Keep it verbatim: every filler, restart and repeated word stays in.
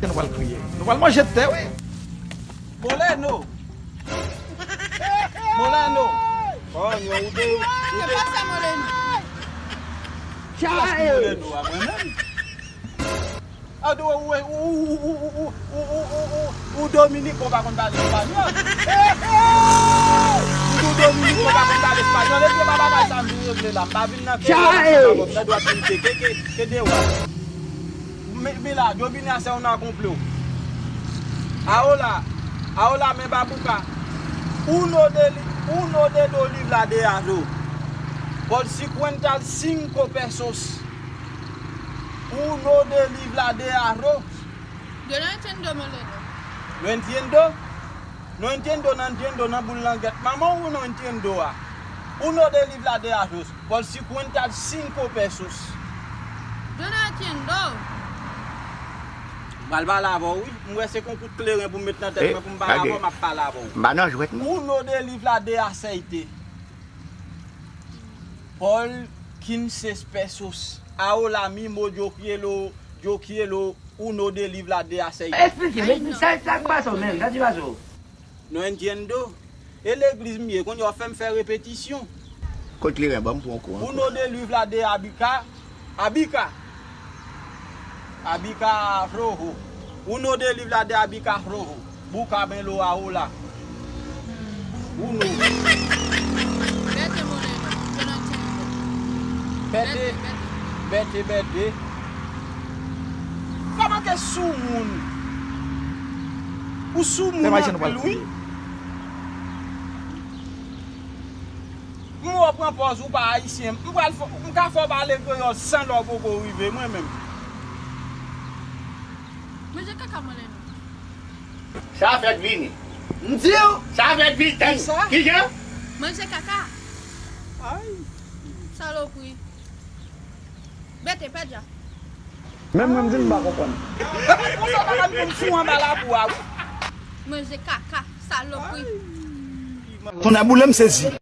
Nou pral kriye. Nou pral manje tè, wi. Moleno! Moleno! Oh, non, ou te, ou te. Se pa sa, Moleno. Sa ki Moleno a, mwen menm? Ah, ou, ou, ou Dominik, ou pa konn pale espanyòl. Ou Dominik, ou pa konn pale espanyòl. Epi, pa bagay sa m vin regle la. M pa vin nan ke, nan dwat vin ke, ke, ke, ke de wa. Mi, mi la, yo vini a ser una complejo. Ahora, ahora me va buscar uno de li-, uno de dos libras de arroz por cincuenta y cinco pesos. Uno de libras de arroz. Yo no entiendo, Moleno. No entiendo. No entiendo, no entiendo, nan boul langèt manman w, no entiendo a. Uno de libras de arroz por cincuenta y cinco pesos. Yo no entiendo. M pral pale avè w, wi. M wè se kon kout kleren pou m met nan tèt mwen pou m pale avè w, m ap pale avè w. M pa nan jwèt, non. Uno de libras de aceite por quince pesos. Ahora mismo yo quiero, yo quiero uno de libras de aceite. Esplike, men sa, sa k pase w menm? Sa ki pase w? No entiendo. E legliz m ye, kounye a w fè m fè repetisyon. Kot kleren, ban m pran yon kou ankò. Uno de libras de abica, abica, abica rojo. Uno de libras de abica rojo. Búscamelo ahora. Uno. Vete, Moleno, yo no entiendo. Vete, vete, vete. Kòman ke soumoun? Ou soumoun anpil, wi. M wè w pran pòz ou pa ayisyen. M pral fè, m ka fè w pale kreyòl san lè w poko rive, mwen menm. Manje kaka, Moleno. Sa fèt vini. M di w, sa fèt vini. Tann. Sa? Kijan? Manje kaka. Ay. Salopri. Bete, pèdi a. Menm mwen, m di m pa konprann. Epi konsa w pa konn pou m fou anba labou a, wi. Manje kaka, salopri. Ay. Tonnè boule, m sezi.